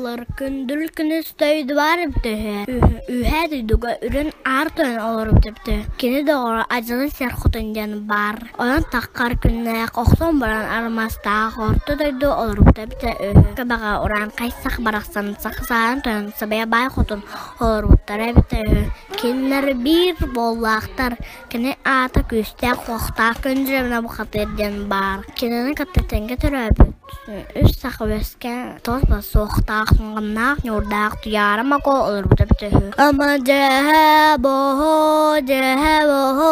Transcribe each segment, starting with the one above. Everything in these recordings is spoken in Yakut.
Былыр күндүл күнүс дойду баар эбитэ үһү, үөһээ дойдуга үрүҥ аар тойон олорбут эбитэ үһү. Кини доҕоро Адьылын сир хотун диэн баар. Онон таххар күннээх охсон баран армастаах орто дойду олорбута эбитэ үһү. Көбөҕө урааҥхай сах барахсан саха саарын тойон сабыйа баай хотун олорбуттара эбитэ үһү. Кинилэр биир буоллаахтар, кини аата күүстээх-уохтаах Күндүрэмнэ бухатыыр диэн баар. Кинини кытта тэҥҥэ төрөөбүт үс саха үөскээн туос суохтаах, суҥханнаах, ньуурдаах Туйаара Мако олорбута эбитэ үһү. Ама дьэһэ боһо, дьэһэ боһо,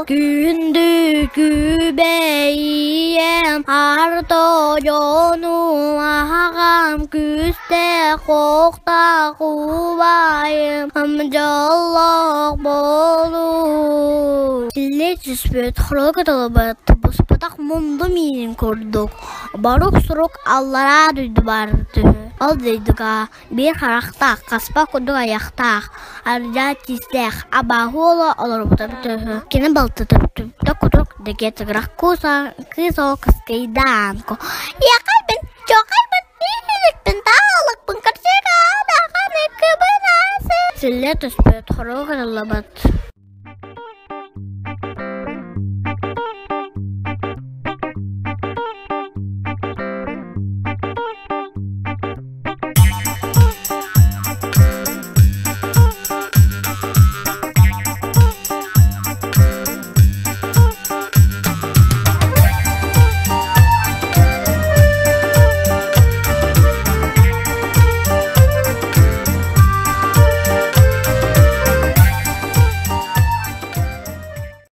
күндү күбэйиэм, аар тойону аһаҕам күүстээх охтаах убайым, дьоллоох буолуу. Силлиэ түспүт, хоруо кытылыбыт, буспатах мунду миинин курдук Борук-сурук аллараа дойду баар үһү. Ол дойдуга биир харахтаах, хаспах курдук айахтаах, ардьаа тиистээх абааһы уола олорбута үһү. Кини балта түптэ кутук дэгиэ тыгырах кууса кыыс оҕо кыскыйдаан «Иэхайбын, чуохайбын, ииликпин, таалыкпын, көрсүөҕэ даҕаны кыбынаасы» Силлиэ түспүт, хоруо кырыллыбыт.